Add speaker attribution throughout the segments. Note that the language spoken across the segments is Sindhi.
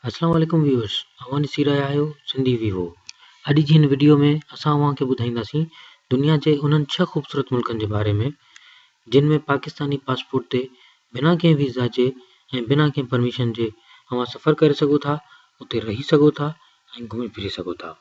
Speaker 1: اسلام عليڪم ويورس اوهان ڏسي رهيا آهيو سنڌي ويوو اڄ جي هن وڊيو ۾ اسان اوهان کي ٻڌائينداسين دنيا جي انهن ڇهه خوبصورت ملڪن جي باري ۾ جن ۾ پاڪستاني پاسپورٽ تي بنا ڪنهن ويزا جي ۽ بنا ڪنهن پرميشن جي اوهان سفر ڪري سگهو ٿا اتي رهي سگهو ٿا ۽ گهمي ڦري سگهو ٿا.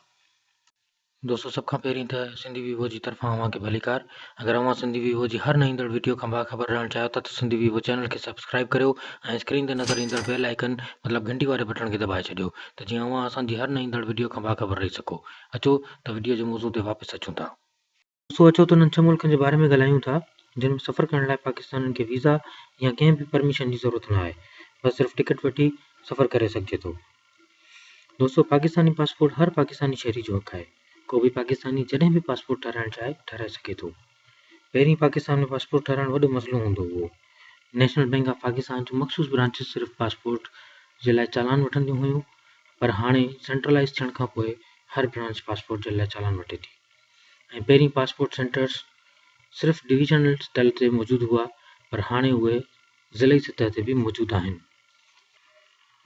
Speaker 1: دوستو سڀ کان پهرين ته سنڌي ويوو جي طرفان اوهان کي ڀليڪار اگر اوهان سنڌي ويوو جي هر نئين ايندڙ وڊيو کان باخبر رهڻ چاهيو ٿا ته سنڌي ويوو چينل کي سبسڪرائيب ڪريو ۽ اسڪرين تي نظر ايندڙ بيل آئيڪن مطلب گهنٽي واري بٽڻ کي دٻائي ڇڏيو ته جيئن اوهان اسان جي هر نئين ايندڙ وڊيو کان باخبر رهي سگهو اچو ته وڊيو جي موضوع تي واپس اچون ٿا. دوستو اچو ته انهن ڇهه ملڪن جي باري ۾ ڳالهايون ٿا جن ۾ سفر ڪرڻ لاء پاڪستانين کي ويزا يا ڪنهن به پرميشن جي ضرورت نه آهي بس صرف ٽڪيٽ وٺي سفر ڪري سگهجي ٿو. دوستو پاڪستاني پاسپورٽ هر پاڪستاني شهري جو حق آهي. ڪو به پاڪستاني جڏهن به پاسپورٽ ٺهرائڻ چاهي ٺهرائي سگهي ٿو. پهرين پاڪستان ۾ پاسپورٽ ٺهرائڻ وڏو مسئلو هوندو هئو. نيشنل بئنڪ آف پاڪستان جون مخصوص برانچز صرف پاسپورٽ جي لاء چالان وٺنديون هيون پر هاڻي سينٽرلائيز ٿيڻ کان پوء هر برانچ پاسپورٽ جي لاء چالان وٺي ٿي ۽ پهرين پاسپورٽ سينٽرز صرف ڊويزنل سطح تي موجود هئا پر هاڻي اهي ضلعي سطح تي به موجود آهن.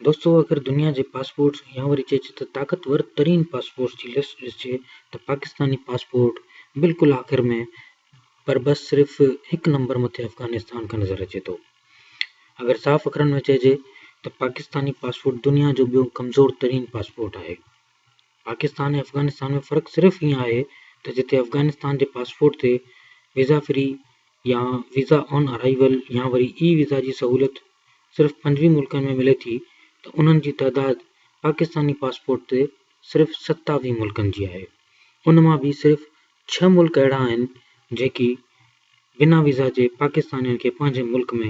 Speaker 1: دوستو اگر دنيا جي پاسپورٽس يا وري چئجي ته طاقتور ترين پاسپورٽس جي لسٽ ڏسجي ته پاڪستاني پاسپورٽ بلڪل آخر ۾ پر بس صرف هڪ نمبر مٿي افغانستان کان نظر اچي ٿو. اگر صاف اکرن ۾ چئجي ته پاڪستاني پاسپورٽ دنيا جو ٻيو ڪمزور ترين پاسپورٽ آهي. پاڪستان ۽ افغانستان ۾ فرق صرف ائين آهي ته جتي افغانستان جي پاسپورٽ تي ويزا فري يا ويزا آن ارائيول يا وري اي ويزا جي سهولت صرف 25 ملڪن ۾ ملي ٿي ته انهن جي تعداد پاڪستاني پاسپورٽ تي صرف 27 ملڪن جي آهي ان مان به صرف ڇهه ملڪ اهڙا آهن جيڪي بنا ويزا جي پاڪستانين کي پنهنجي ملڪ ۾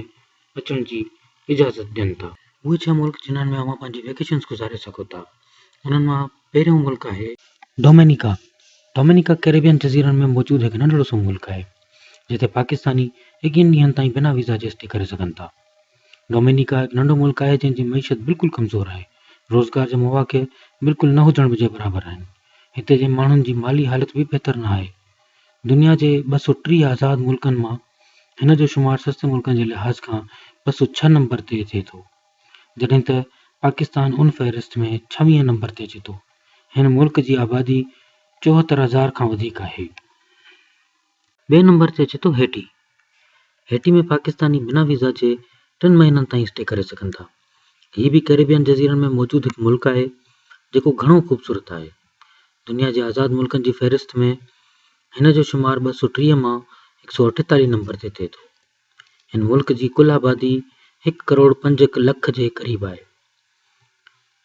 Speaker 1: اچڻ جي اجازت ڏين ٿا. اهي ڇهه ملڪ جنھن ۾ اوهان پنهنجي ويڪيشنز گذاري سگهو ٿا انهن مان پهريون ملڪ آهي. ڊومينيڪا، ڊومينيڪا ڪيريبين جزيرن ۾ موجود هڪ ننڍڙو سو ملڪ آهي جتي پاڪستاني ايڪيهن ڏينهن تائين بنا ويزا جي اسٽي ڪري سگهن ٿا. ڊومينيڪا هڪ ننڍو ملڪ آهي جنهن جي معيشت بلڪل ڪمزور آهي. روزگار جا مواقع بلڪل نه هجڻ جي برابر آهن. هتي جي ماڻهن جي مالي حالت به بهتر نه آهي. دنيا جي 230 آزاد ملڪن مان هن جو شمار سستي ملڪن جي لحاظ کان 206 نمبر تي ٿئي ٿو، جڏهن ته پاڪستان ان فهرست ۾ 26 نمبر تي اچي ٿو. هن ملڪ جي آبادي 74 هزار کان وڌيڪ آهي. ٻئي نمبر تي اچي ٿو هيٽي. هيٽي ۾ پاڪستاني بنا ويزا جي ٽن مهينن تائين اسٽي ڪري سگهن ٿا. هي به ڪيريبين جزيرن ۾ موجود هڪ ملڪ آهي، جيڪو گهڻو خوبصورت آهي. دنيا جي آزاد ملڪن جي فهرست ۾ هن جو شمار 230 مان 148 نمبر تي ٿئي ٿو. هن ملڪ جي ڪل آبادي هڪ ڪروڙ پنج لک جي قريب آهي.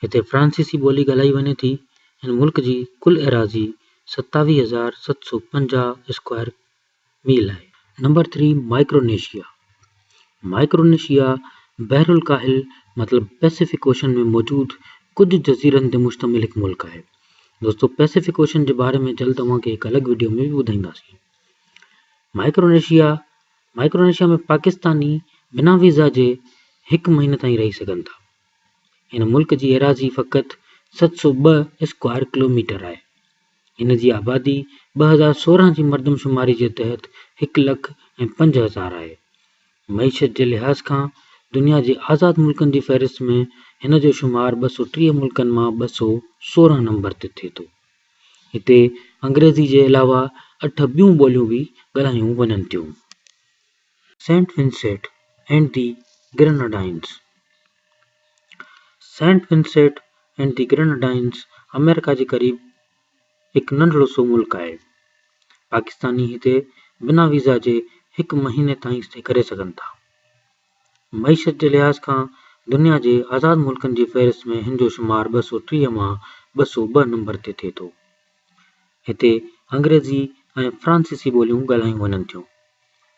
Speaker 1: هتي فرانسيسي ٻولي ڳالهائي وڃي ٿي. هن ملڪ جي ڪل ايراضي 27750 اسڪوائر ميل آهي. نمبر ٿري مائڪرونيشيا، مائڪرونيشيا بحرالڪاهل مطلب پئسفڪ اوشن ۾ موجود ڪجهه جزيرن تي مشتمل هڪ ملڪ آهي. دوستو پئسفڪ اوشن جي باري ۾ جلد اوهان کي هڪ الڳ وڊيو ۾ به ٻڌائينداسين. مائڪرونيشيا، مائڪرونيشيا ۾ پاڪستاني بنا ويزا جي هڪ مهيني تائين رهي سگهن ٿا. هن ملڪ جي ايراضي فقط 702 اسڪوائر ڪلوميٽر آهي. هن جي آبادي 2016 جي مردم شماري جي تحت هڪ لک ۽ پنج هزار آهي. معيشت جي لحاظ کان دنيا جي آزاد ملڪن جي فهرست ۾ هن جو شمار 230 ملڪن مان 216 نمبر تي ٿئي ٿو. هتي انگريزي جي علاوه اٺ ٻيون ٻوليون به ڳالهايون وڃن ٿيون. Saint Vincent and the Grenadines, Saint Vincent and the Grenadines آمريڪا جي قريب هڪ ننڍڙو سو ملڪ آهي. پاڪستاني هتي بنا ويزا جي هڪ مهيني تائين اسٽي ڪري سگهن ٿا. معيشت جي لحاظ کان دنيا جي آزاد ملڪن جي فهرست ۾ هن جو شمار 230 مان 202 نمبر تي ٿئي ٿو. هتي انگريزي ۽ فرانسيسي ٻوليون ڳالهايون وڃن ٿيون.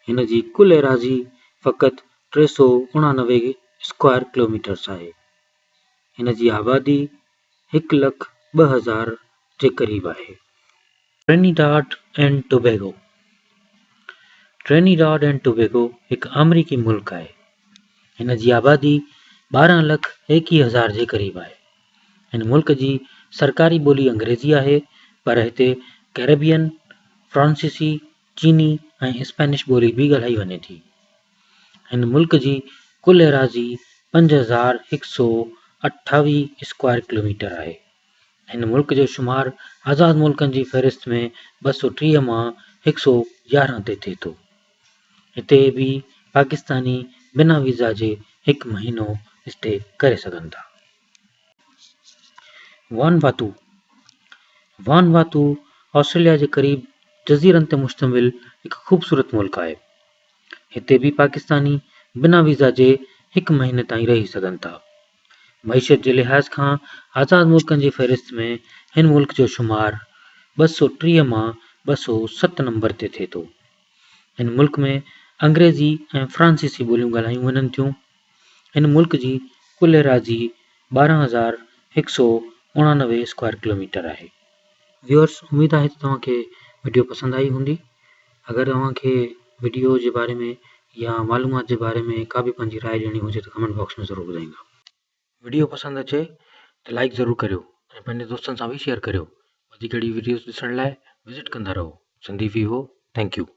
Speaker 1: هن جي ڪل ايراضي فقط 389 اسڪوائر ڪلوميٽرز آهي. هن جي آبادي هڪ لک ٻه هزار جي قريب آهي. Trinidad and Tobago, Trinidad and Tobago هڪ آمريڪي ملڪ آهي. هن جي آبادي 12 لک 21 هزار جي قريب آهي. هن ملڪ جي سرڪاري ٻولي انگريزي آهي پر هتي ڪيريبين، فرانسيسي، چيني ۽ اسپينش ٻولي به ڳالهائي وڃي ٿي. هن ملڪ جي ڪل ايراضي 28 اسڪوائر ڪلوميٽر آهي. هن ملڪ جو شمار آزاد ملڪن جي فهرست ۾ 230 مان 111 تي ٿئي ٿو. هتي به پاڪستاني بنا ويزا جي هڪ مهينو اسٽي ڪري سگهن ٿا. وانواتو، وانواتو آسٽريليا جي قريب جزيرن تي مشتمل هڪ خوبصورت ملڪ آهي. هتي به پاڪستاني بنا ويزا جي هڪ مهيني تائين رهي سگهن ٿا. معيشت جي لحاظ کان آزاد ملڪن جي فهرست ۾ هن ملڪ جو شمار 230 مان 207 نمبر تي ٿئي ٿو. هن ملڪ ۾ انگريزي ۽ فرانسيسي ٻوليون ڳالهايون وڃن ٿيون. هن ملڪ جي ڪل ايراضي 12189 اسڪوائر ڪلوميٽر آهي. ويورس اميد آهي ته توهان کي وڊيو پسند آئي هوندي اگر اوهان کي وڊيو جي باري ۾ يا معلومات جي باري ۾ ڪا به پنهنجي راء ڏيڻي هجي ته ڪمينٽ باڪس ۾ ضرور ٻڌائيندا. وڊيو پسند اچي ته لائيڪ ضرور ڪريو ۽ پنهنجي دوستن سان به شيئر ڪريو وڌيڪ اهڙي وڊيوز ڏسڻ لاء وزٽ ڪندا رهو سنڌي ويوو thank you.